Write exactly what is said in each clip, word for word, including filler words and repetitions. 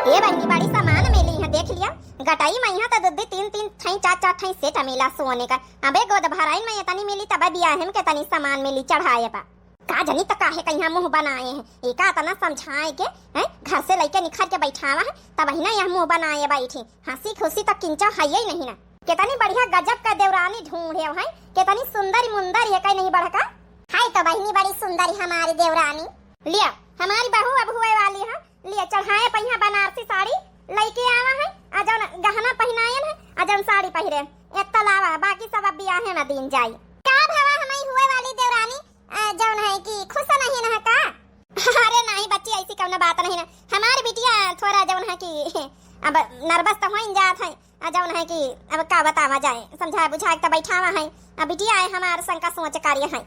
ए बहिनी, बड़ी सामान मिली है, देख लिया। गटई में यहाँ तो दो दो तीन तीन ठाई, चार चार ठाई सेट मिला सोने का। अबे गोद भराइन में इतनी मिली, तब बियाहे में कितनी सामान मिली चढ़ाए बा। का जनी त काहे कहिया मुँह बनाए हैं, एका इतना समझाए के, हैं? घर से लइके निखर के बैठावा है, तब ही ना यह मुँह बनाए बैठी। हँसी खुशी त किंचा है ही नहीं ना। कितनी बढ़िया गजब का देवरानी ढूंढे हैं, कितनी सुंदर मुंदर है, कहीं नहीं बढ़का। है तो बहिनी बड़ी सुंदर हमारी देवरानी। लिया, हमारी बहू अब हुए वाली है, लिया चढ़ाए पहिया बनारसी साड़ी लइके आवा है, आ जौन गहना पहिनायन है, आ जौन साड़ी पहिरे, एत्ता लावा, बाकी सब अब बियाहे में दीन जाई। का भवा हमारी हुए वाली देवरानी, आ, जौन है कि खुश नहीं न है का? अरे नहीं बच्ची, ऐसी कौनो बात नहीं ना। हमारी बिटिया थोड़ा जौन है कि अब नर्वस तो होइन जात है, आ जौन है कि अब का बतावा जाए, समझा बुझा के तो बैठावा है। अब बिटिया है हमार शंका सोच कार्य है।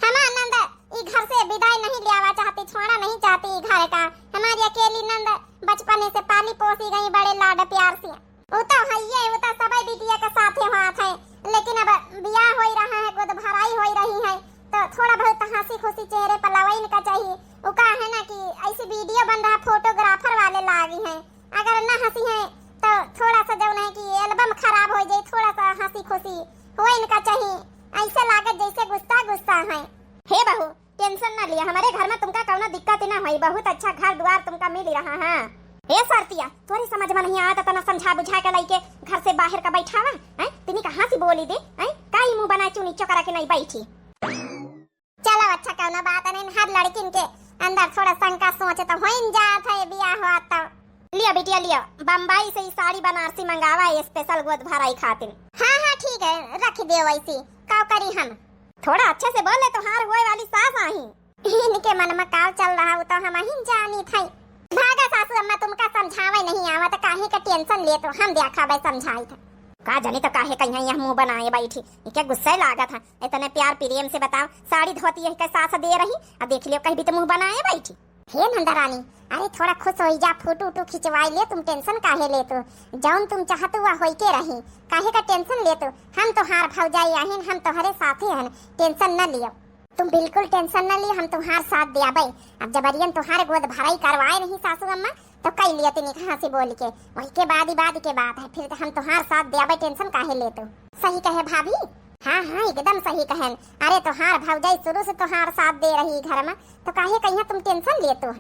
हमार नंद ई घर से विदाई नहीं लियावा चाहती, छोड़ा नहीं चाहती ई घर का। हमारी अकेली नंद बचपने से पाली पोसी गई बड़े लाड प्यार से। उ तो हइये, उ तो सबई बिटिया के साथे होत है, लेकिन अब बियाह होई रहा है, गोद भराई होई रही है, तो थोड़ा बहुत हँसी खुशी चेहरे पर लवइन का चाहिए। उ का है ना कि ऐसी वीडियो बन रहा, फोटोग्राफर वाले लागी हैं, अगर ना हँसी हैं तो थोड़ा सा जौन है कि एल्बम खराब हो जाए, थोड़ा सा हँसी खुशी हो इनका चाहिए, ऐसे लागत जैसे गुस्सा गुस्सा है। हे बहू, टेंशन ना लिया, हमारे घर में तुमका कौनो दिक्कत ही ना होई, बहुत अच्छा घर द्वार तुमका मिल रहा है। ए सरतिया, तोरे समझ में नहीं आवत, तना समझा बुझा के लइके घर से बाहर का बैठावा, हैं? तिनी कहाँ से बोली दे, हैं? का ई मुँह बनाए चुनी चोकरा के नहीं बैठी? चलो अच्छा, कौनो बात नहीं, हर लड़किन के अंदर थोड़ा शंका सोच तो होइन जात है, बियाह हुआ तो। लिया बिटिया, लिया, बम्बई से ई साड़ी बनारसी मंगावा है, स्पेशल गोद भराई खातिर। हाँ, हाँ, ठीक है, रख दियो वैसी, का करी हम? थोड़ा अच्छे से बोले, तोहार हुए वाली सास आही। इनके मन में काव चल रहा, वो तो हम ही जानी थई। भागा सासू अम्मा, तुमका समझावे नहीं आवत, काहे का टेंशन लेत हो, हम देखावे समझाई थे। का जानी तो काहे कहिया यह मुँह बनाए बैठी, इके गुस्से लागत है। इतने प्यार प्रेम से बताओ, साड़ी धोती यही के सास दे रही, अब देख लियो कहीं भी तो मुँह बनाए बैठी। हे नंदरानी, अरे थोड़ा खुश होई जा, फोटो उटो खिंचवाई ले, तुम टेंशन काहे लेत हो? जौन तुम चाहत हुआ होई के रही, काहे का टेंशन लेत हो? हम तोहार भौजाई आहिन, हम तोहरे साथे हन, टेंशन न लियो। तुम बिल्कुल टेंशन न लियो, हम तुम्हार साथ दियाबे। अब जबरियन तुम्हारे गोद भराई करवाए नहीं सासू अम्मा, तो कई लियो तिनी कहाँ से बोल के, वही के बाद ही बाद के बात है, फिर तो हम तुम्हार साथ दियाबे, टेंशन काहे लेत हो? सही कहे भाभी। हाँ, हाँ, एकदम सही कहन। अरे, तोहार भौजाई शुरू से तोहार साथ दे रही घर में, तो काहे कहिया तुम टेंशन लेत हो?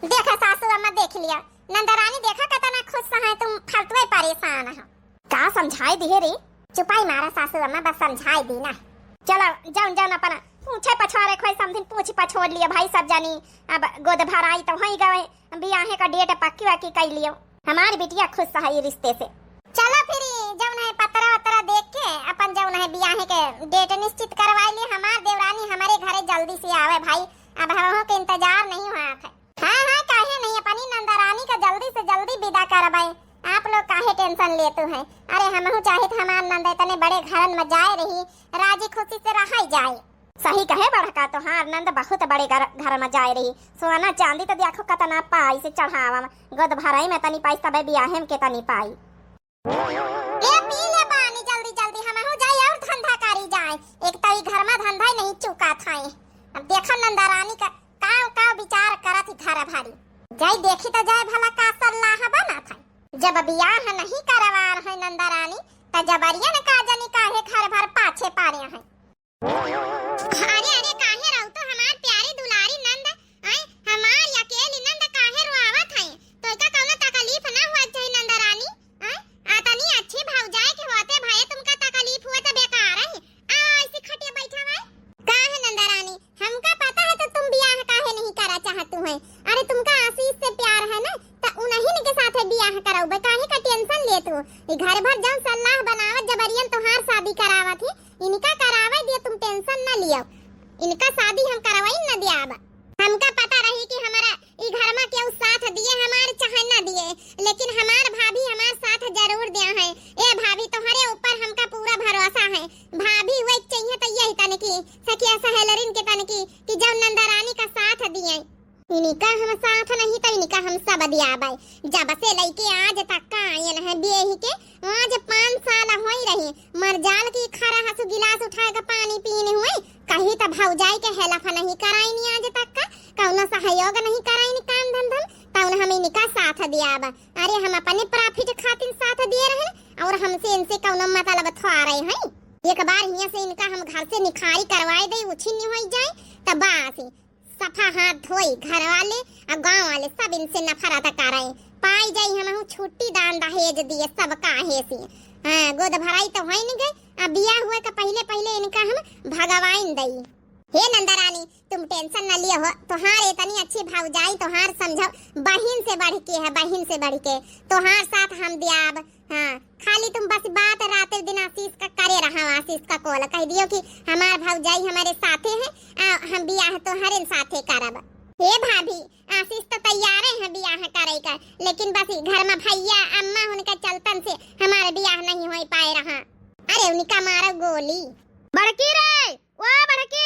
देखा सासू अम्मा, देख लिया, नंदरानी देखा कितना खुश है, तुम फालतुए परेशान हो। का समझाए दिहे रे? चुपाई मारा सासू अम्मा, बस समझाए दी ना। चलो, जौन जौन अपना पूछे पछोरे खोए समधिन पूछ पछोर लियो भाई सब जानी। अब गोद भराई तो होई गवे, बियाहे का डेट पक्की वक्की कई लियो। हमार बिटिया खुश है ई रिश्ते से। चलो फिर जौन है पतरा वतरा देख के अपन जौन है बियाहे के डेट निश्चित करवाई लिए। हमार देवरानी हमारे घरे जल्दी से आवे भाई, अब हमहू के इंतजार नहीं हुआ है। हाँ, हाँ, काहे नहीं, अपनी नंदरानी का जल्दी से जल्दी विदा करबे। आप लोग काहे टेंशन लेतू हैं? अरे, हमहू चाहित हमार नंद इतने बड़े घरन में जाए रही, राजी खुशी से रहाई जाए। सही कहे बड़का, तोहार नंद बहुत बड़े घर, घर में जाए रही। सोना चांदी तो देखो कतना पाई से चढ़ावा, गोद भराई में तनी पाई, तबे बियाहे में के तनी पाई। ए, पी ले पानी जल्दी जल्दी, हमहू जाई और धंधा करी जाए। एक तो ई घर में धंधा ही नहीं चुका था। अब देखा नंदरानी का काव काव विचार करत ही घर भरी। जाई देखी तो जाए भला का सलाह बनत है। जब बियाह नहीं करवार है नंदरानी, त जबरियन का जनी काहे घर भर पाछे पारे हैं। अरे, अरे, काहे रहू तो हमार प्यारी दुलारी नंद, आय, हमार अकेली नंद काहे रोआवत है? तो का कौनो तकलीफ ना हुआ चाही नंदरानी, आय? आ तनी अच्छी भौजाई के होते भये तुमका तकलीफ हुआ तो बेकार है। आ, ऐसी खटिया बैठा है। का है नंदरानी, हमका पता है तो तुम बियाह काहे नहीं करा चाहतू है। अरे तुमका आशीष से प्यार है ना, त उन्हीं के साथे बियाह करौबे, काहे का टेंशन लेतू? ई घर भर जौन सलाह बनावत जबरियन तोहार शादी करावत ही, इनका करावे दियो, तुम टेंशन न लियो, इनका शादी हम करवाई न दियाब। हमका पता रही कि हमारा ई घर में केहू साथ दिए हमार चाहे न दिए, लेकिन हमार भाभी हमार साथ जरूर दिया है। ए भाभी, तोहरे ऊपर हमका पूरा भरोसा है। भाभी हुए के चाहिए तो यही तनकी, सखिया सहेलरिन के तनकी, कि जब नंदरानी का साथ दिए। इनका हम साथ नहीं तो इनका हम सब दियाबे। जब से लइके आज तक का आयन है बियाह के, आज पाँच साल होई रही। मर जाल की खरा हसु गिलास उठा के पानी पीने हुए, कहीं तो भौजाई के हेल्प नहीं कराइनी आज तक का, कौनो सहयोग नहीं कराइनी काम धंधा में, तउन हम इनका साथ दियाब। अरे हम अपने profit खातिन साथ दिए रहन और हमसे इनसे कउनो मतलब थोड़े है। एक बार हियाँ से इनका हम घर से निखारी करवाए दे, उछिन्नी होई जाए, तब बस सफा हाथ धोई, घर वाले आ गाँव वाले सब इनसे नफरत करे। पाई जाई हमहू छुट्टी, दान दहेज दिए सब काहे से। हाँ, गोद भराई तो होइन गए, अब बियाह हुए के पहिले पहिले इनका हम भगवाइन दई। हे नंदरानी, तुम tension न लियो हो, तोहार इतनी अच्छी भौजाई, तोहार समझो बहिन से बढ़ के है, बहिन से बढ़ के। तोहार साथ हम दियाब, हाँ, खाली तुम बस बात रात दिन आशीष का करे रहा, आशीष का call कह दियो कि हमार भौजाई हमारे साथे है, आ, हम बियाह तोहरे साथे करब। हे भाभी, आशीष तो तैयारे है बियाह करे का, लेकिन बस ई घर में भैया अम्मा उनके चलतन से हमार बियाह नहीं होई पाए रहा। अरे उनका मारो गोली। बड़की रे, ओ बड़की।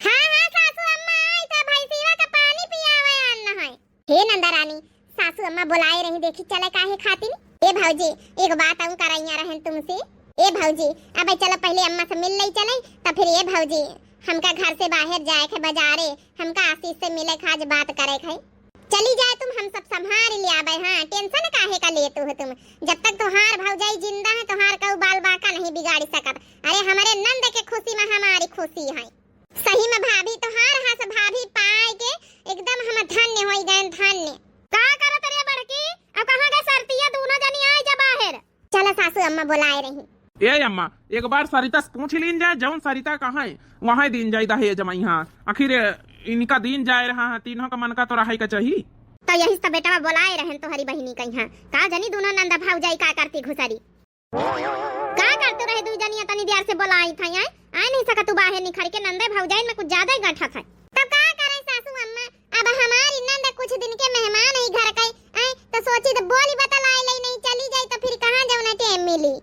हाँ, हाँ, सासू अम्मा, आई तो भैंसिया का पानी पियावे आन है। हे नंदरानी, सासू अम्मा बुलाए रही, देखी चले काहे खातिन। ए भौजी, एक बात अउर करइया रहन तुमसे। ए भौजी, अबे चलो पहिले अम्मा से मिल लई चले, तब फिर ए भौजी, हमका घर से बाहर जाए के बाजारे, हमका आशीष से मिले के आज बात करे के है। चली जाए तुम, हम सब संभाल ले आबे। हाँ, tension काहे का लेतू हो तुम? जब तक तोहार भौजाई जिंदा है, तोहार कऊ बाल बाका नहीं बिगाड़ी सकत। अरे हमरे नंद के खुशी में हमारी खुशी है। सही में भाभी, तोहार हस भाभी पाए के एकदम हम धन्य होई गए, धन्य। का करत रे बड़की? अब कहाँ गए सरतिया? दूनो जनी आए जा बाहर। चलो सासू अम्मा बुलाए रही। ए अम्मा, एक बार सरिता से पूछ लीन जाए, जौन सरिता कहाँ है, वहाँ दीन जाए दहेज में। हाँ, आखिर इनका दीन जाए रहा है, तीनों का मन का तो रहे का चाहिए। तो यही सब बेटवा बुलाए रहन तोहरी बहिनी कहीं। का जनी दूनो नंद भौजाई का करती घुसरी। का करते रहे दुई जनिया, तनी देर से बोलाई था, आए, आए नहीं सकत तू बाहर निखर के, नंदे भौजाइन में कुछ ज्यादा ही गंठत है। तब का करे सासू अम्मा, अब हमारी नंद कुछ दिन के मेहमान है घर के, आए, तो सोची तो बोली बतलाई ले नहीं, चली जाई तो फिर कहाँ जौना टाइम मिली।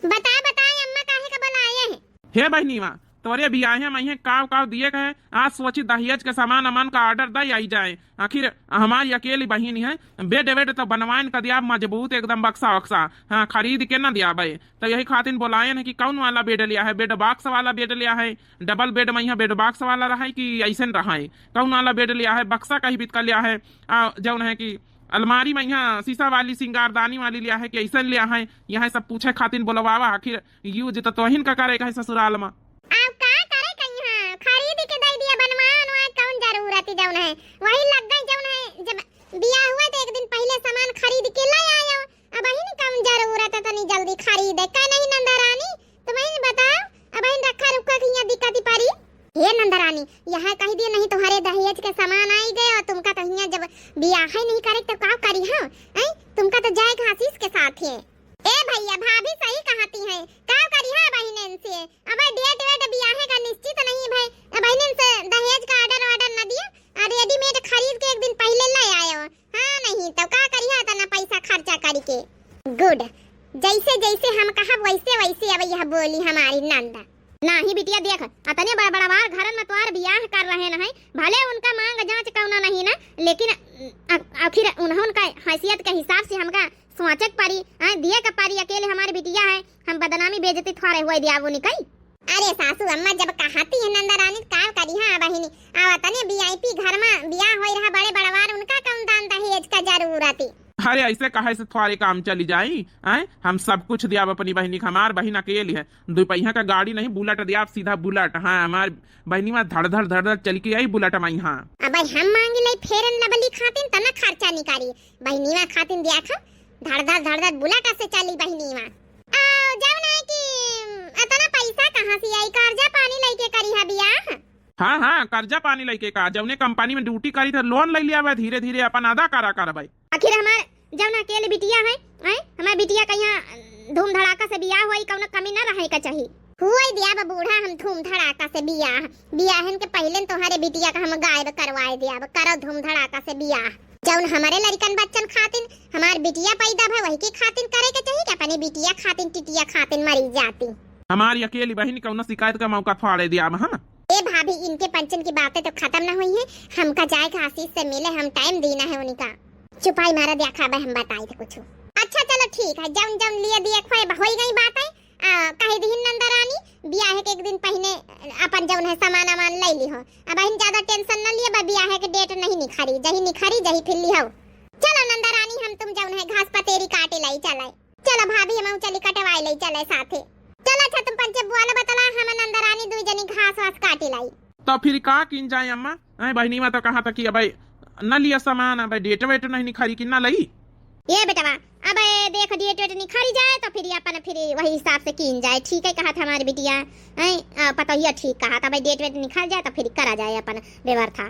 बता, बताए अम्मा काहे का बुलाए हैं? हे बहिनीवा, तोरे बियाहे मइहे काव काव दिए के है, आज सोची दहेज के सामान अमान का order दे आई जाए। आखिर हमारी अकेली बहिनी है, bed वेड तो बनवाइन क दियाब मजबूत एकदम बक्सा वक्सा, हाँ, खरीद के न दियाबे। तो यही खातिर बोलायन है कि कौन वाला bed लिया है, bed box वाला bed लिया है, double bed मइहा bed box वाला रहा है कि ऐसन रहा है, कौन वाला bed लिया है, बक्सा कहीं बीत का लिया है, आ, जौन है कि अलमारी मइहा शीशा वाली सिंगारदानी वाली लिया है कि ऐसन लिया है, यह सब पूछे खातिर बोलवावा। आखिर use तो तोहिन का करे के है ससुराल में। अब का करे कहिया, खरीद के दे दिया, बनवा उनवा कौन जरूरत है, जौन है वही लग गई, जौन है जब बियाह हुआ तो एक दिन पहिले सामान खरीद के ले आयो। अब अहिन कौन जरूरत है तनी जल्दी खरीदे का नहीं नंदरानी, तुम ही बताओ, अब अहिन रखा रुखा के हियाँ दिक्कत ही पड़ी। हे नंदरानी, यहाँ कह दिए नहीं तुम्हारे दहेज के सामान आई गए और तुमका तो हियाँ जब बियाह ही नहीं करे तो का करी, हाँ, हैं? तुमका तो जाए घासीस के साथ है। ए भैया, भाभी सही कहती हैं, का करिहा बहिनन से? अब date वेट बियाहे का निश्चित नहीं भय, बहिनन से दहेज का order वार्डर न दिया, आ readymade खरीद के एक दिन पहिले ले आयो। हाँ, नहीं तो का करिहा इतना पैसा खर्चा करके। Good, जैसे जैसे हम कहब वैसे वैसे अब यह बोली हमारी नंद। नाही बिटिया, देख, अतने बड़ बड़वार घरन में तोहार बियाह कर रहे न है, भले उनका मांग जांच कौना नहीं ना, लेकिन आ-, आखिर उन्हों का हैसियत के हिसाब से हमका सोचे के परी, आए, दिए के परी, अकेले हमारी बिटिया है, हम बदनामी बेइज्जती थोड़े हुए दिया वो निकई। अरे सासू अम्मा, जब कहती है नंदा रानी, का करी, हाँ बहिनी, आवा तने VIP घर में बियाह होई रहा, बड़े बड़वार, उनका कौन दान दहेज का जरूरत है? अरे ऐसे कहे से थोड़े काम चली जाई, आए, हम सब कुछ दियाब अपनी बहिनी के, हमार बहिन अकेली है, दो पहिया का गाड़ी नहीं, Bullet दियाब, सीधा Bullet, हाँ, हमार बहिनी में धड़ धड़ धड़ धड़ चल के आई Bullet में, हाँ। अब हम मांगी ले Fair and Lovely खातिन तना खर्चा निकारी, बहिनीवा खातिन दिया खा, धड़ धड़ धड़ धड़ Bullet से चली बहिनीवा। आ, जौन है कि अतना पैसा कहाँ से आई, कर्जा पानी लेके करी है बियाह? हाँ, हाँ, कर्जा पानी लेके का, जौने company में duty करी थे, loan ले लिया बे, धीरे धीरे अपन अदा करा करबे। आखिर हमार जौन अकेले बिटिया है, हैं? हमार बिटिया का यहाँ धूम धड़ाका से बियाह होई, कौनो कमी ना रहे का चाही। हुई दियाब बूढ़ा हम धूम धड़ाका से बियाह, बियाहन के पहिले तोहरे बिटिया का हम गायब करवाए दियाब, करो धूम धड़ाका से बियाह। जौन हमरे लड़कन बच्चन खातिन हमार बिटिया पैदा भय, वही के खातिन करे के चाही कि अपनी बिटिया खातिन, टिटिया खातिन मरी जाती। हमारी अकेली बहिन कौनो शिकायत का मौका थोड़े दियाब हम। ए भाभी, इनके पंचन की बातें तो खत्म ना हुई हैं, हमका जाए के आशीष से मिले, हम time दीना है उनका। चुपाई मारा, देखा बे हम बताई थे कुछ। अच्छा चलो ठीक है, जौन जौन लिए दिए खोए ब-, होई गई बातें, आ, कही दिहिन नंदा रानी, बियाह के एक दिन पहिने अपन जौन है सामान अमान ले ली हो। अब अहिन ज्यादा tension न लिए बा, बियाह के date नहीं निखरी, जही निखरी जही फिर लिहो। मेरी काटे लाई चलाई। चला भाभी, हम चली कटवाए लाई चले साथे। चला अच्छा, तुम पंचे बुआ ला बतला, हम नंदरानी दुई जनी घास वास काटे लाई। तो फिर का कीन जाए अम्मा? ऐ बहिनी, मैं तो कहा था कि अबे न लिया सामान, अबे डेट वेट नहीं निखारी कि ना लई। ये बेटवा, अबे देख डेट वेट निखारी जाए तो फिर अपन फिर वही हिसाब से कीन जाए। ठीक है, कहा था हमारी बिटिया, ऐ, आ, पतोहिया ठीक कहा था, अबे डेट वेट निखार जाए तो फिर करा जाए अपन व्यवस्था।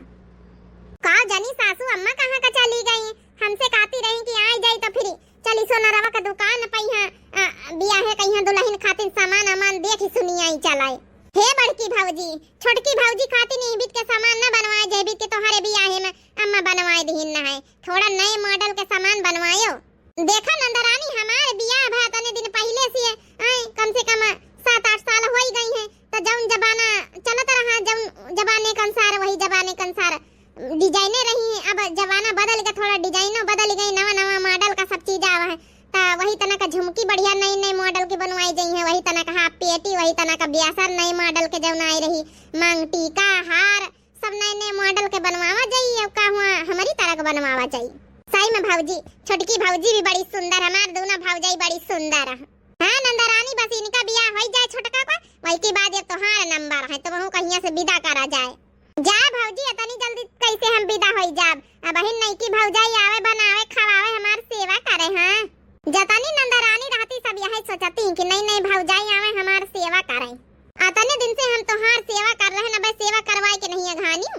का जानी सासू अम्मा कहाँ का चली गई, हमसे कहती रही कि आई जाई तो फिर चली सोनारवा का दुकान पइहाँ, आ, बियाहे कइहाँ दुलहिन खातिर सामान अमान देखि सुनि आई चलाई। हे बड़की भौजी, छोटकी भौजी खातिर इहबित के सामान न बनवाए, जहबित के तोहरे बियाहे में अम्मा बनवाए दिहिन न है। थोड़ा नए मॉडल के सामान बनवायो। देखा नंदरानी, हमार बियाह भा तने दिन पहिले से, आए, कम से कम सात आठ साल होई गई है, तो जौन जमाना चलत रहा, जौन जमाने के अनुसार, वही जमाने के अनुसार डिजाइने रही है। अब जमाना बदल गया, थोड़ा डिजाइनो बदल गई, नवा नवा मॉडल का सब चीज आवा है। ता वही तना का झुमकी बढ़िया नई नई मॉडल के बनवाई जाई है, वही तना का हाफ पेटी, वही तना का ब्यासर नए मॉडल के जौन आई रही, मांग टीका, हार, सब नए नए मॉडल के बनवावा जाई। अब का हुआ, हमारी तरह के बनवावा जाई। सही में भौजी, छोटकी भौजी भी बड़ी सुंदर, हमार दोनों भौजाई बड़ी सुंदर है। हाँ नंदरानी, बस इनका बियाह होई जाए छोटका का, वही के बाद ये तोहार नंबर है, तो वहू कहिया से विदा करा जाए। जा भौजी, इतनी जल्दी कैसे हम विदा होई जाब? अबहिन नईकी भौजाई आवे, बनावे, खवावे, हमार सेवा करे। हाँ, जतनी नंदरानी रहती, सब यही सोचती कि नई नई भौजाई आवे, हमार सेवा करे। अतने दिन से हम तोहार सेवा कर रहे न, बस सेवा करवाए के नहीं अघानी।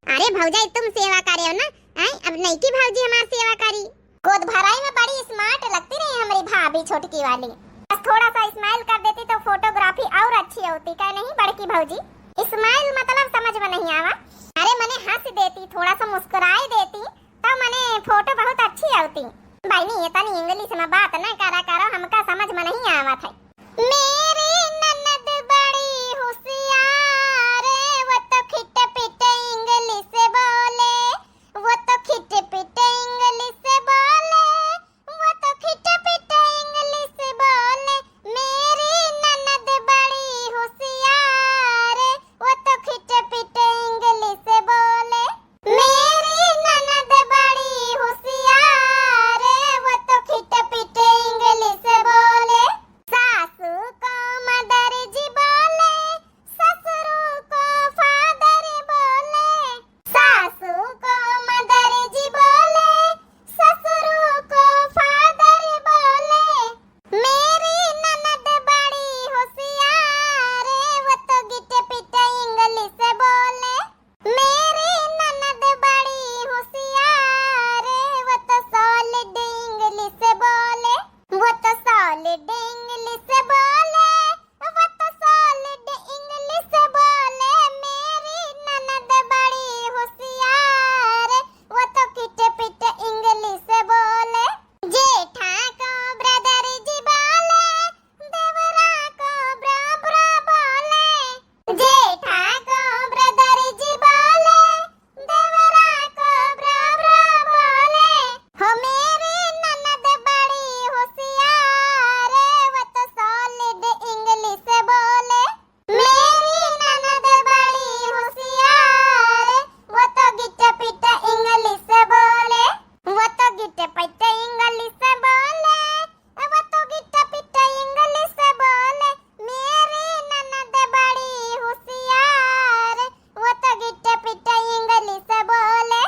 अरे भौजाई, तुम सेवा करे हो ना, आई अब नईकी भौजी हमार सेवा करी। गोद भराई में बड़ी smart लगती रही हमारी भाभी छोटकी वाली। बस थोड़ा सा smile कर देती तो photography और अच्छी होती, क्या नहीं बड़की भौजी? Smile मतलब समझ में नहीं आवा। अरे मने हंस देती, थोड़ा सा मुस्कुराई देती, तो मने photo बहुत अच्छी होती। बहनी, ये तनी English में बात न करा करो, हमका समझ में नहीं आवत है। मेरी ननद बड़ी होशियार, वो तो खिट पिट English बोले, वो तो खिट पिट English बोले, वो तो खिट पिट English बोले। मेरी ननद बड़ी होशियार, वो तो खिट पिट English बोले। मेरी ननद बड़ी होशियार, वो तो खिट पिट English बोले। सासू को mother जी बोले, ससुरू को father बोले। सासू को mother जी बोले, ससुरू को father बोले। मेरी ननद बड़ी होशियार, वो तो गिट पिट English बोले। मेरी ननद बड़ी होशियार, वो तो solid English बोले। वो तो solid English बोले, वो तो solid English बोले। मेरी ननद बड़ी होशियार, वो तो खिट पिट English बोले। जेठा को brother जी बोले, देवरा को bro bro बोले। जेठा को brother जी बोले, देवरा को bro bro बोले। हो मेरी ननद बड़ी होशियार, वो तो solid English बोले। मेरी ननद बड़ी होशियार, वो तो गिट पिट English बोले। वो तो गिट पिट English बोले, वो तो गिट पिट English बोले। मेरी ननद बड़ी होशियार, वो तो गिट पिट English बोले।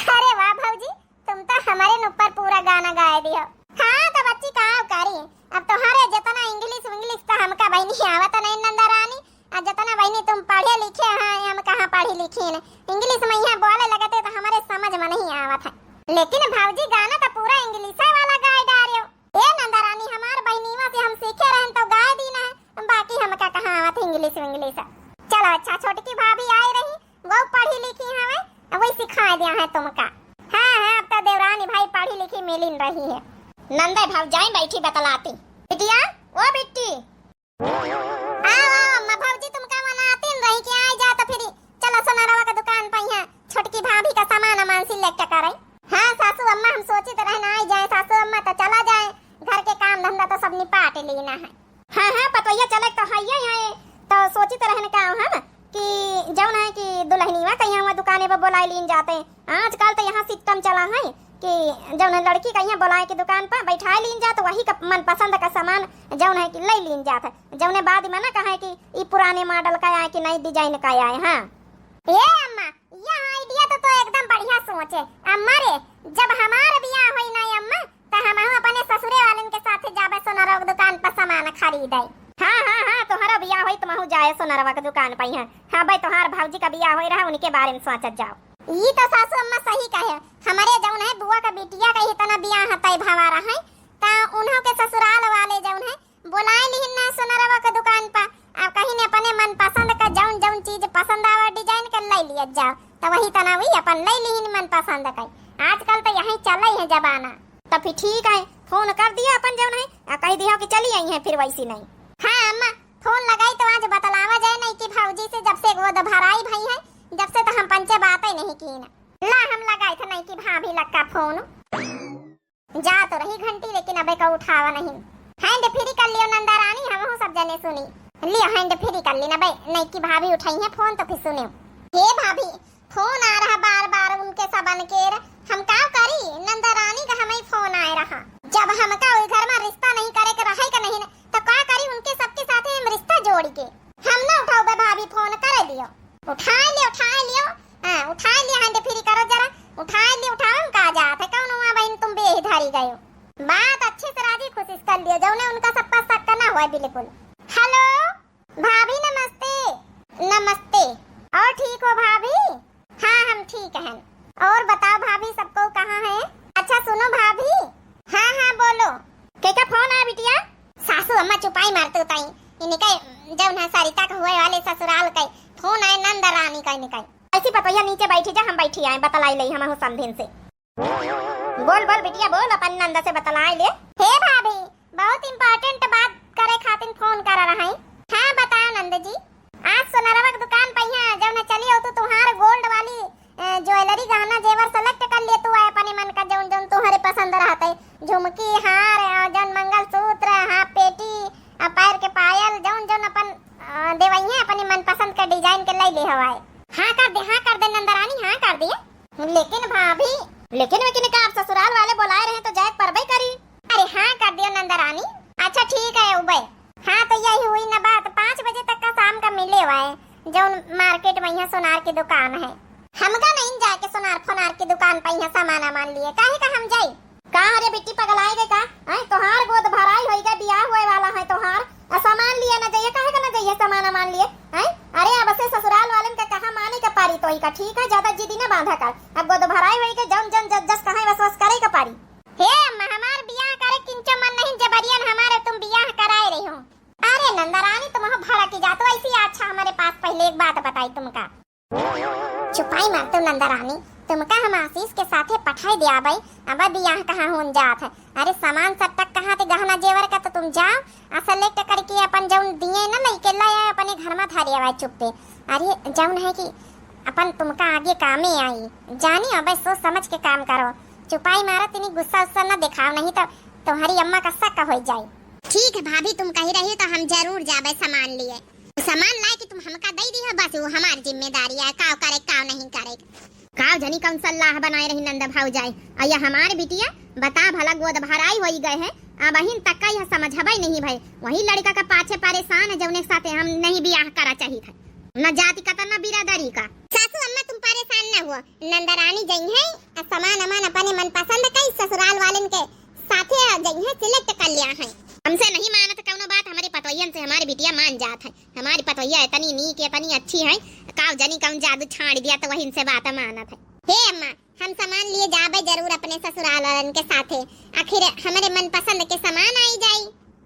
अरे वाह भौजी, तुम तो हमारे ऊपर पूरा गाना गाए दियो। हाँ तो बच्ची का करी, अब तोहरे जितना English विंग्लिश तो हमका बहिनी आवत नहीं नंदरानी, आ जितना बहिनी तुम पढ़े लिखे हैं, हम कहाँ पढ़ी लिखी न। English में यहाँ बोले लगते तो हमारे समझ में नहीं आवत है, लेकिन भौजी गाना तो पूरा English वाला गाए डारियो। ए नंदरानी, हमार बहिनीवा से हम सीखे रहन तो गाए दीना है, बाकी हमका कहाँ आवत है English विंग्लिश। चलो अच्छा, छोटकी भाभी आई रही, वो पढ़ी लिखी हवे, वही सिखाए दिया है तुमका। हाँ हाँ, अब तो देवरानी भाई पढ़ी लिखी मिलिन रही है। नंदे भौजाई बैठी बतलाती। बिटिया, ओ बिट्टी। आओ आओ अम्मा, भौजी तुमका मनाती न रही कि आई जा तो फिर चलो सोनारवा का दुकान पर यहाँ छोटकी भाभी का सामान अमान select करे। हाँ सासू अम्मा, हम सोचित रहन आई जाए सासू अम्मा, तो चला जाए, घर के काम धंधा तो सब निपाट लेना है। हाँ हाँ पतोहिया, चले तो हइये हैं, तो सोचित रहन का हम कि जौन है कि दुलहनिया कहिया हुआ दुकाने पर बोलाई लीन जाते। आजकल तो यहाँ system चला है कि जौन लड़की का यहाँ बोलाए के दुकान पर बैठाए लीन जात, वही का मनपसंद का सामान जौन है कि लइ लीन जात है, जौने बाद में ना कहे कि ई पुराने model का आए कि नई design का आए। हाँ। ए अम्मा, यह idea तो, तो एकदम बढ़िया सोच है। अम्मा रे, जब हमार बियाह होई ना अम्मा, त हमहू अपने ससुरे वालन के साथे जाबे सोनरवा के दुकान पर सामान खरीदे। हाँ, हाँ, हाँ, तोहरो बियाह होई, तुमहू जाए सोनरवा के दुकान पर। हाँ, हाँ भाई, तोहार भौजी का बियाह होई रहा, उनके बारे में सोचत जाओ। ई तो सासू अम्मा सही कहे, हमरे जौन है बुआ का बिटिया का इतना बियाह तय भवा रहा है, त उन्हों के ससुराल वाले जौन है बोलाए लिहिन ना सोनरवा के दुकान पर। अब कहिन अपने मनपसंद का जौन जौन चीज पसंद आवा design के लइ लियत जाओ, त वही तनावी अपन लइ लिहिन मनपसंद का। आजकल तो यही चले है जमाना। त फिर ठीक है, फोन कर दिया अपन जौन है, आ कह दिया कि चली आई है फिर वैसी नहीं। हाँ अम्मा, फोन लगाई तो आज बतलावा जाए नहीं कि भौजी से जब से गोद भराई भई है, जब से तो हम पंचे बातें नहीं की ना। ला हम लगाई थे नहीं कि भाभी लक्का फोन। जा तो रही घंटी, लेकिन अबे का उठावा नहीं। Hand free कर लियो नंदा रानी, हमहू सब जने सुनी। लियो hand free कर ली ना बे, नहीं कि भाभी उठाई है फोन तो फिर सुनियो। हे भाभी, फोन आ रहा बार बार उनके सबन के, हम का करी? नंदा रानी का हमें फोन आए रहा। जब हमका ओई घर में रिश्ता नहीं करे के रहे के नहीं न, तो का करी? उनके सबके साथे हम रिश्ता जोड़ी के। हम ना उठाओ बे भाभी, फोन करे लियो। उठाए लियो, उठाए लियो। हाँ, उठाए लियो, hand free करो जरा। उठाए लियो, उठाओ, हम का जात है, कौन हुआ बहन तुम बेही धरी गयो? बात अच्छे से राजी खुशी से कर लियो, जौने उनका सब पर शक ना होए बिल्कुल। Hello, भाभी नमस्ते। नमस्ते। और ठीक हो भाभी? हाँ, हम ठीक हैं। और बताओ भाभी, सबको कहाँ है? अच्छा सुनो भाभी। हाँ, हाँ, बोलो। के का फोन आया बिटिया? सासू अम्मा चुपाई मारते उताई। इनके जौन है सरिता के हुए वाले ससुराल के फोन आए, नंद रानी का इनके। ऐसी पतोहिया नीचे बैठी जा, हम बैठी आए, बतलाई लई हमहू समधिन से। बोल, बोल बिटिया, बोल, अपन नंद से बतलाए ले। हे भाभी, बहुत important बात करे खातिर फोन कर रहा है। हाँ, बताओ नंद जी। आज सोनरवा के दुकान पे यहाँ जौन है चली हो तो तुम्हार gold वाली, अ, jewellery गहना जेवर select कर लिए तू, अपने मन का जौन जौन तुम्हारे पसंद रहते, झुमकी, हार, अ, जौन मंगलसूत्र, हाँ, पेटी, अ, पैर के पायल, जौन जौन अपन, अ, देवइहे अपने मनपसंद के design के लइ ले हवाए। हाँ कर दे, हाँ कर दे नंदरानी, हाँ कर दे। लेकिन भाभी। लेकिन वेकिन का, अब ससुराल वाले बोलाए रहे तो जाए परबे करी। अरे हाँ कर दियो नंदरानी। अच्छा ठीक है उबे। हाँ तो यही हुई ना बात, पाँच बजे तक का शाम का मिले हुआ है जौन market में यहाँ सोनार की दुकान है। हमका नहीं जाए के सोनार फोनार की दुकान पर यहाँ सामान वामान लिए, काहे का हम जाई? का रे बिट्टी पगलाए गए का? हैं, तोहार गोद भराई होई गए, बियाह होए वाला है तोहार, आ सामान लिए ना जाइए, काहे का ना जाइए सामान वामान लिए? हैं, अरे अब से ससुराल वालन का कहा माने का पारी तोही का, ठीक है, ज्यादा जिदी ना बांधा कर। अब गोद भराई होई गए, जौन जौन जस जस कहे वस वस करे का पारी। हे अम्मा, हमार बियाह करे किंचो मन नहीं, जबरियन हमारे तुम बियाह कराए रही हो। अरे नंदरानी, तुम हो भड़की जात हो ऐसी। अच्छा, हमारे पास पहले एक बात बताई तुमका। चुपाई मार तू नंदरानी, तुमका हम आशीष के साथे पठाई दिया भाई। अब बियाह कहाँ होन जात है? अरे सामान सब तक कहाँ थे, गहना जेवर का तो तुम जाओ, आ select करके अपन जौन दिए न लइके लाया अपने घर में धरे आवा चुप्पे। अरे जौन है कि अपन तुमका आगे कामे आई। जानी अबे सोच समझ के काम करो। चुपाई मारा तिनी गुस्सा उस्सा न दिखाओ, नहीं तो तुम्हारी अम्मा का शक हो जाए। ठीक है भाभी, तुम कही रही तो हम जरूर जाबे सामान लिए। सामान लाए कि तुम हमका दे दी हो, बस वो हमार जिम्मेदारी है, काव करे काव नहीं करे। काव जनी कौन सलाह बनाए रही नंद भौजाई। आ या हमार बिटिया बता भला गोद भराई होई गए है, अबहिन तक का यह समझबे नहीं भई। वही लड़का का पाछे परेशान है जौने के साथे हम नहीं बियाह करा चाहित है। न जाति का त न बिरादरी का। सासू अम्मा तुम परेशान न हुआ, नंदरानी जई है, आ सामान अमान अपने मन पसंद कई ससुराल वालन के साथे जई है select कर लिया है। हमसे नहीं मानत कौनो बात, हमारे पतोहियन से हमारी बिटिया मान जात है। हमारी पतोहिया इतनी नीक, इतनी अच्छी है, काव जनी कौन जादू छाड़ दिया तो वही इनसे बात मानत है। हे अम्मा, हम सामान लिए जाबे जरूर अपने ससुराल वालन के साथे, आखिर हमरे मनपसंद के सामान आई जाई।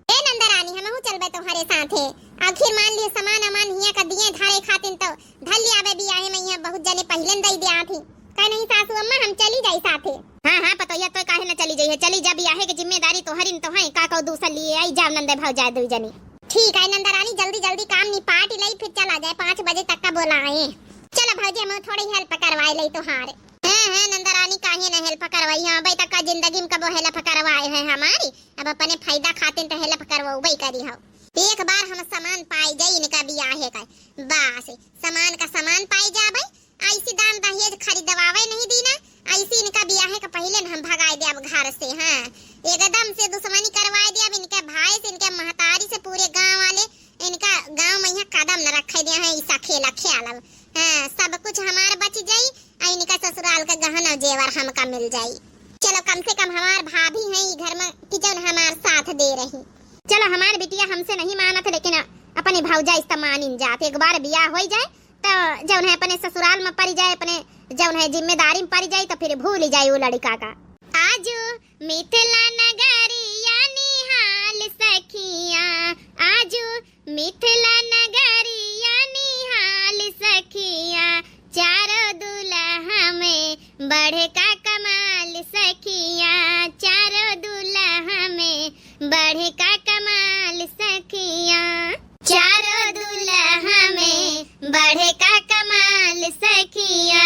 ए नंदरानी, हमहू चलबे तोहरे साथे। आखिर मान लिए सामान अमान हिया का दिए धारे खातिन तो धर लिया बे बियाहे में हिया बहुत जने पहिले दई दिया थी। कहे नहीं सासू अम्मा, हम चली जाई साथे। हाँ, हाँ, पतोहिया तो काहे न चली जाइए, चली जा, बियाहे के जिम्मेदारी तोहरी न तो है, का कहू दूसर लिए आई जाओ नंदे भौजाई दुई जनी। ठीक है नंदरानी, जल्दी जल्दी काम निपाट लई, फिर चला जाए, पाँच बजे तक का बोला है। चलो भौजी, हम थोड़ी help करवाए लई तोहार। हाँ, हाँ, नंदरानी काहे न help करवाई, हाँ, अबे तक का जिंदगी में कबो help करवाए है हमारी, अब अपने फायदा खातिर तो help करवाबे करी हो। एक बार हम सामान पाई जाई इनका बियाहे का, बस सामान का सामान पाई जाबे, ऐसी दान दहेज खरीदवावे नहीं दीना, ऐसी इनका बियाहे के पहिले न हम भगाए देब घर से। हाँ, एकदम से दुश्मनी करवाए देब इनके भाई से, इनके महतारी से, पूरे गाँव वाले इनका गाँव में यहाँ कदम न रखे दे हैं, ऐसा खेला खेलब। हाँ, सब कुछ हमार बच जाई, आ इनका ससुराल का गहना जेवर हमका मिल जाई। चलो, कम से कम हमार भाभी हैं ई घर में कि जौन हमार साथ दे रही। चलो, हमार बिटिया हमसे नहीं मानत, लेकिन अपने भौजाई से मानिन जात। एक बार बियाह होई जाए, तो जौन है अपने ससुराल में पड़ जाए, अपने जौन है जिम्मेदारी में पड़ जाए, तो फिर भूल जाए वो लड़का का। आजू मिथिला नगरिया निहाल सखिया, आजू मिथिला नगरिया निहाल सखिया, चारों दुल्हा में बढ़े का कमाल सखिया, चारों दुल्हा में बढ़े का कमाल सखिया, चारों दुल्हा में बढ़े का कमाल सखिया।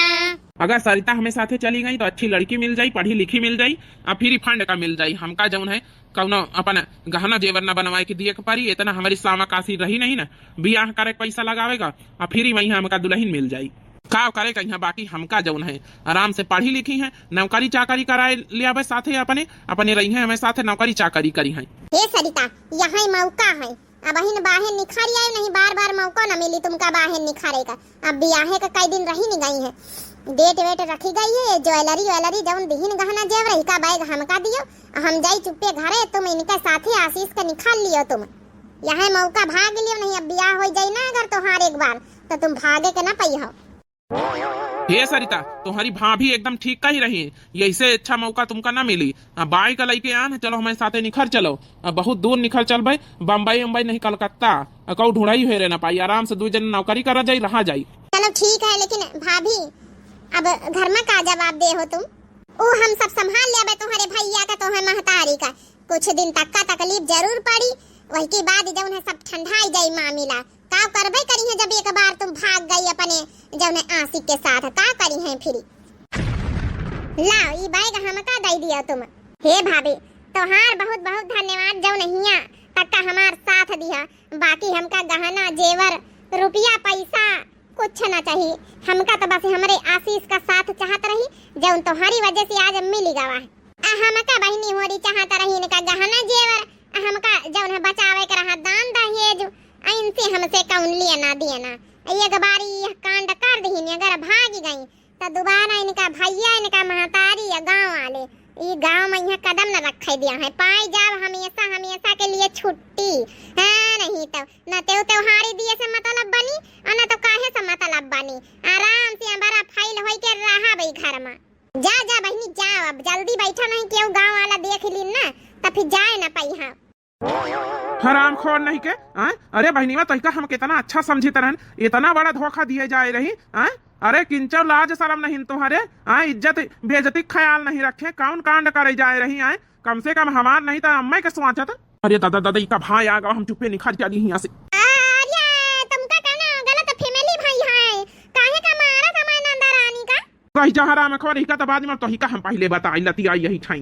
अगर सरिता हमें साथे चली गई तो अच्छी लड़की मिल जाई, पढ़ी लिखी मिल जाई, आ फ्री फंड का मिल जाई। हमका जौन है कौनो अपन गहना जेवर ना बनवाए के दिए के परी, इतना हमारी सावा काशी रही नहीं ना, बियाह करे के पैसा लगावेगा, आ फ्री वहीं हमका दुल्हन मिल जाई। का करे कहिया, बाकी हमका जौन है आराम से पढ़ी लिखी है, नौकरी चाकरी कराए ले आवे साथे अपने, अपने रही है हमें साथे नौकरी चाकरी करी है। हे सरिता, यहाँ मौका है, अबहिन बाहेर निखर आए, नहीं बार बार मौका न मिली तुमका बाहेर निखरे का। अब बियाहे का कई दिन रही न गई है, डेट वेट रखी गई है, ज्वेलरी व्वेलरी जौन दिहिन गहना जेवर रही का बैग हमका दियो, हम जाई चुप्पे घरे, तुम इनके साथे आशीष का निखार लियो तुम। यह मौका भाग लियो, नहीं अब बियाह हो जाई ना अगर तोहार एक बार, तो तुम भागे के ना पई हो। हे सरिता, तुम्हारी भाभी एकदम ठीक कही रही, यही से अच्छा मौका तुमका ना मिली। आ, बाइक लइके आन, चलो हमारे साथे निखर चलो। आ, बहुत दूर निखर चलबे, बम्बई उम्बई नहीं, कलकत्ता। आ, कहूँ ढूंढाई हुए रह ना पाई, आराम से दू जन नौकरी करा जाई, रहा जाई। चलो ठीक है, लेकिन भाभी, अब घर में का जवाब दे हो तुम? ऊ हम सब संभाल लेबे, तुम्हारे भैया का, तुम्हारे महतारी का। कुछ दिन तक का तकलीफ जरूर पड़ी, वही के बाद जौन है सब ठंडाई जाई मामिला। का करबे करी है जब एक बार तुम भाग गई अपने जौन है आशिक के साथ, का करी है फिर? लाओ, ई बैग हमका दे दियो तुम। हे भाभी, तोहार बहुत बहुत धन्यवाद जौन हिया तक का हमार साथ दिया। बाकी हमका गहना जेवर, रुपया पैसा कुछ ना चाहिए। हमका तो बस हमरे आशीष का साथ चाहत रही, जौन तोहरी वजह से आज मिली गवा है। आ हमका बहिनी होरी चाहत रही इनका गहना जेवर, आ हमका जौन है बचावे के रहा दान दहेज, आ इनसे हमसे कौन लेना देना। एक बारी यह कांड कर दीहिन, अगर भाग गई तो दोबारा इनका भैया, इनका महतारी या गाँव वाले ई गाँव में यहाँ कदम न रखे दिया है। पाई जाब हमेशा, हमेशा के लिए छुट्टी। हाँ, नहीं तो न तेउ त्योहारी दिए से मतलब बनी, और न तो काहे से मतलब बनी। आराम से अंबारा फाइल होई के रहा भाई घर में। जा, जा बहिनी, जा, अब जल्दी बैठा, नहीं केहू गाँव वाला देख लीन ना, तो फिर जाए ना पाई। हाँ। हरामखोर नहीं के, आय? अरे बहिनीवा, तोहिका हम कितना अच्छा समझित रहन, इतना बड़ा धोखा दिए जाए रही, आय? अरे किंचो लाज शरम नहीं तुम्हारे, आय? इज्जत बेइज्जती ख्याल नहीं रखे, कौन कांड करे जाए रही, आय? कम से कम हमार नहीं तो अम्मा के सोचत। अरे दादा, दादा, इका भाई आ गवा, हम चुप्पे निखर चली हियाँ से। अरे, तुमका कहना गलत फैमिली भाई है, काहे का मारा था मैं नंदा रानी का? कही जा हरामखोर, इका तो बाद में, तोहिका हम पहले बताई लती आई यही ठाई।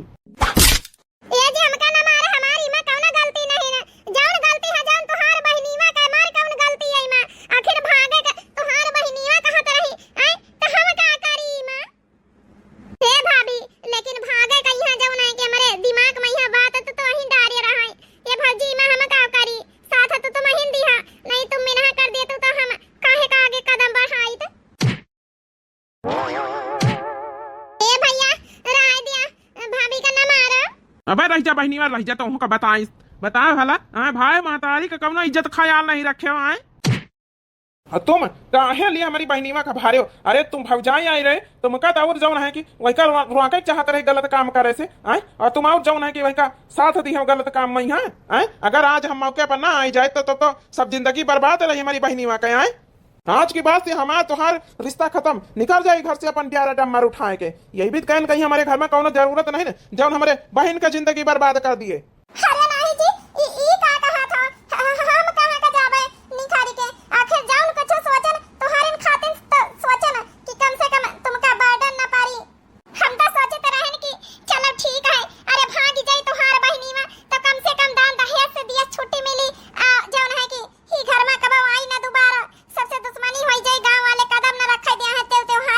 ए जी, हमका ना मारे, हमारी माँ कौनो गलती नहीं ना। जौन गलती है, जौन तोहार बहिनीवा के, मार कौन गलती है माँ? आखिर भागे के तोहार बहिनीवा कहत रही, आय, तो हम का करी माँ? हे भाभी, लेकिन भागे कहिया जौन है कि हमरे दिमाग में यह बात तो, तो ही डारे रहा है। ये भौजी माँ हम का करी? साथ तो तुम ही दिया, नहीं तुम मिनहा कर दे तो, तो हम काहे का आगे कदम बढ़ाई तो? ए भैया, राय दिया, भाभी का न मारो। अबे रह जा बहिनीवा, रह जा, तोहका बताई, बताए भला, हाँ भाई, महतारी का कौनो इज्जत ख्याल नहीं रखे हो, आय? और तुम काहे लिए हमारी बहिनीवा का भारे हो? अरे तुम भौजाई आई रहे, तुमका तो और जौन है कि वही का रुआ-, रुआ के चाहत रहे गलत काम करे से, आय? और तुम और जौन है कि वही का साथ दी हो गलत काम में, हाँ? आय? अगर आज हम मौके पर ना आई जाए तो, तो, तो सब जिंदगी बर्बाद रही हमारी बहिनीवा का, आय? आज के बाद से हमार तोहार रिश्ता खत्म, निकल जाई घर से अपन ग्यारह डम्मर उठाए के। यही भी कहन कहीं हमारे घर में कौनो जरूरत नहीं न, जौन हमारे बहिन का जिंदगी बर्बाद कर दिए। अरे नहीं जी, ई, ई का कहा था? ह-, ह-, हम कहाँ का जाबे निखारी के? आखिर जौन कुछ सोचन, तोहारिन खातिर तो सोचन कि कम से कम तुमका burden न पड़ी। हम तो सोचत रहन कि चलो ठीक है, अरे भाग जाई तोहार बहिनी में, तो कम से कम दान दहेज से दिया छुट्टी मिली, आ, जौन है कि ही घर में कबो आई ना दोबारा, सबसे दुश्मनी होई जाई, गांव वाले कदम न रखे दे हैं तेउ त्योहार।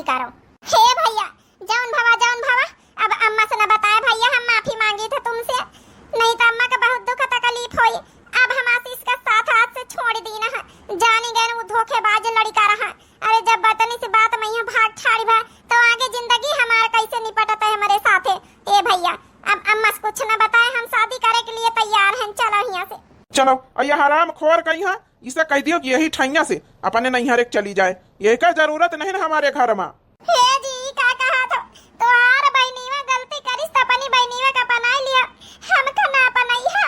करो। हे भइया, जउन भवा, जउन भवा, अब अम्मा से न बताए भइया, हम माफी माँगी थे तुमसे, नहीं तो अम्मा का बहुत दुख तकलीफ होई। अब हम आशीष का साथ आज से छोड़ दीन है, जानी गए न उ धोखेबाज लड़िका रहा। अरे जब बतनी सी बात मइहाँ भाग ठाड़ी भा, तो आगे जिंदगी हमार कैसे निपटत है हमरे साथे? ए भइया, अब अम्मा से कुछ न बताए, हम शादी करे के लिए तैयार हैं, चलो हियाँ से। चलो, अउ ये हरामखोर कइहाँ, इसे कहि दियो कि यही ठइया से अपने नइहरे के चली जाए, एकर जरूरत नहीं न हमरे घर मा। हे जी, का कहत हो? तोहार बहिनीवा गलती करिस त अपनी बहिनीवा का अपनाइ लिया, हमका न अपनइहा।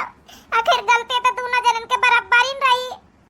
आखिर गलती त दूनो जनन के बराबरिन रही।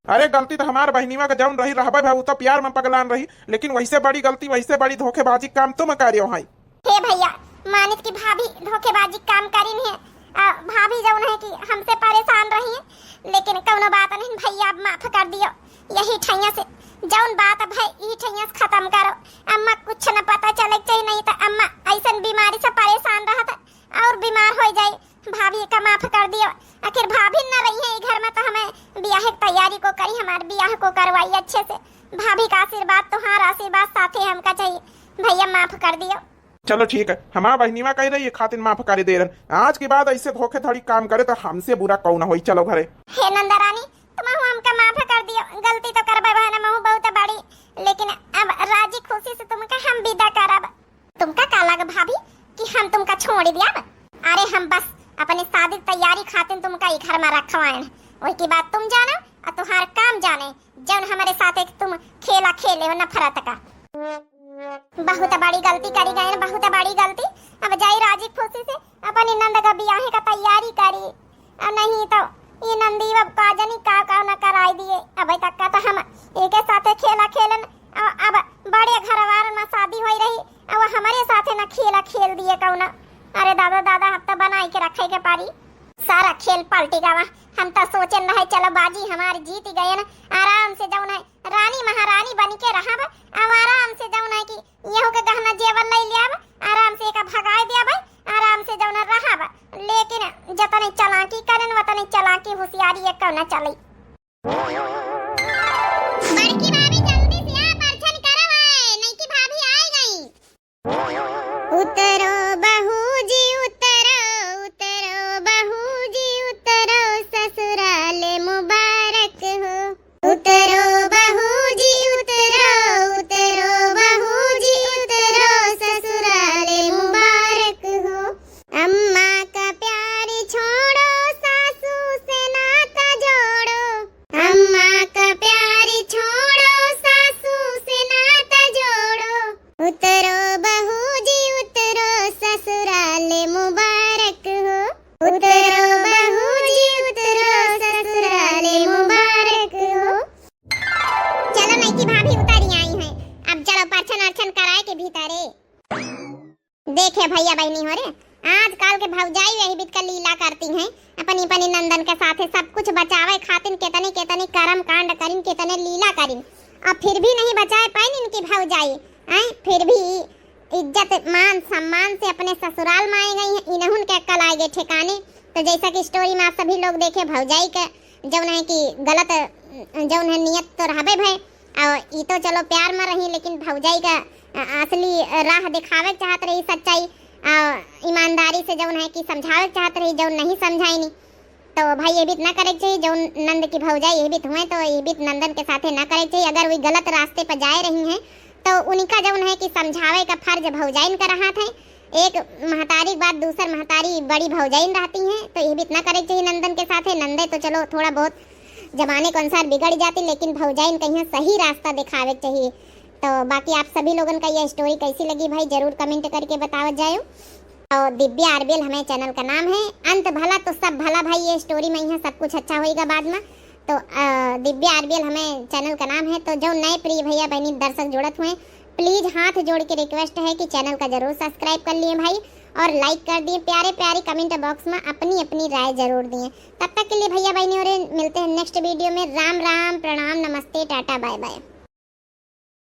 अरे गलती त हमार बहिनीवा का जउन रही, रहबे भा उ त प्यार मा पगलान रही, लेकिन वइसे बड़ी गलती, वइसे बड़ी धोखेबाजी काम तुम करियो है। हे भइया, मानित कि भाभी धोखेबाजी काम करिन है, आ, भाभी जउन है कि हमसे परेशान रही है, लेकिन कउनो बात नहीं भइया, अब माफ कर दियो। यही ठइया से जउन बात अब है, यही ठइया से खतम करो। अम्मा कुछ न पता चले के चाहिए, नहीं तो अम्मा अइसन बीमारी से परेशान रहत है अउर बीमार होइ जाई। भाभी का माफ कर दियो। आखिर भाभी न रही है ई घर मा, तो हमें बियाह की तैयारी को करी, हमार बियाह को करवाई अच्छे से। भाभी का आशीर्वाद, तोहार आशीर्वाद साथे हमका चाहिए। भइया माफ कर दियो। चलो ठीक है, हमार बहिनीवा कहि रही है खातिर माफ करि दे रहन। आज के बाद अइसे धोखेधड़ी काम करे तो हमसे बुरा कउन होई। चलो घरे। हे नंदरानी, तुमहू हमका माफ कर दियो, गलती तो करबे बहन महू बहुत बड़ी, लेकिन अब राजी खुशी से तुमका हम विदा करब। तुमका का लग भाभी कि हम तुमका छोड़ दियब? अरे हम बस अपने शादी की तैयारी खातिर तुमका ई घर मा रखवाएन, वही की बात तुम जानो अउर तोहार काम जाने। जउन हमरे साथे तुम खेला खेले हो नफरत का। बहुत बड़ी गलती करी गए, बहुत बड़ी गलती। अब जाई राजी खुशी से अपनी नंद का बियाहे का तैयारी करी, अउर नहीं तो ये नंदी अब का जानी का का न कराई दिए। अबे तक का तो हम एके साथे खेला खेलन, अउ अब बड़े घर वार मा शादी होई रही, अउ हमरे साथे न खेला खेल दिए कउना। अरे दादा दादा, अब तो बनाई के रखे के पारी। सारा खेल पलटी गवा। हम तो सोचन रहे चलो बाजी हमार जीत गए न, आराम से जउन है रानी महारानी बन के रहब, अब आराम से जउन है कि यहू के गहना जेवर लइ लेब, आराम से एका भगाए देब, आराम से जउन रहब। लेकिन जतने चालाकी करन, वतने चालाकी होशियारी एक न चली। बड़की भाभी जल्दी से आ, परछन करवाए, नईकी भाभी आइ गई। उतरो बहू जी उतरो, उतरो बहू जी उतरो, ससुराल मुबारक हो। उतरो बहू जी उतरो, उतरो बहू जी उतरो, ससुराल मुबारक हो। अम्मा का प्यार छोड़ो, सासू से नाता जोड़ो। अम्मा का प्यार छोड़ो, सासू से नाता जोड़ो। उतरो बहू जी उतरो, ससुराल मुबारक हो। उतरो बहू जी उतरो, ससुराल मुबारक हो। चलो नईकी भाभी उतारी आई हैं, अब चलो परछन अरछन कराए के भीतरे। देखे भइया बहिनी हो रे, आजकल के भौजाई यही बित का लीला करती हैं, अपनी अपनी नंदन के साथे सब कुछ बचावे खातिर केतने केतने करम कांड करिन, केतने लीला करिन, अब फिर भी नहीं बचाए पाइन इनकी भौजाई। आए फिर भी इज्जत मान सम्मान से अपने ससुराल मा आए गई हैं, इनहुन के अक्कल आए गए ठिकाने। तो जैसा कि story मा आप सभी लोग देखे, भौजाई के जौन है कि गलत, जौन है नियत तो रहबे भय, और ई तो चलो प्यार मा रही, लेकिन भौजाई का, अ, असली राह दिखावे के चाहत रही, सच्चाई, अ, ईमानदारी से जौन है कि समझावे के चाहत रही, जौन नहीं समझाइनी। तो भाई, ये बीत ना करे के चाहिए, जौन नंद की भौजाई ये बीत हुए, तो ये बीत नंदन के साथे ना करे के चाहिए। अगर वे गलत रास्ते पर जाए रही हैं, तो उनका जौन है कि समझावे का फर्ज भौजाइन का रहत है। एक महतारी के बाद दूसर महतारी बड़ी भौजाइन रहती हैं, तो ये बीत ना करे के चाहिए नंदन के साथे। नंदे तो चलो थोड़ा बहुत जमाने के अनुसार बिगड़ जाती, लेकिन भौजाइन कहिया सही रास्ता दिखावे के चाहिए। तो बाकी आप सभी लोगन का यह story कैसी लगी भाई, जरूर comment करके बतावत जायो। और दिव्या आरबीएल हमें channel का नाम है। अंत भला तो सब भला भाई, ये story मा यहाँ सब कुछ अच्छा होएगा बाद मा। तो, अ, दिव्या आरबीएल हमें channel का नाम है। तो जो नए प्रिय भैया बहनी दर्शक जुड़त हुए, please हाथ जोड़ के request है कि channel का जरूर subscribe कर लिए भाई और like कर दिए, प्यारे प्यारे comment box मा अपनी अपनी राय जरूर दिए। तब तक के लिए भैया बहनी और मिलते हैं next video में। राम राम, प्रणाम, नमस्ते, टाटा, bye bye।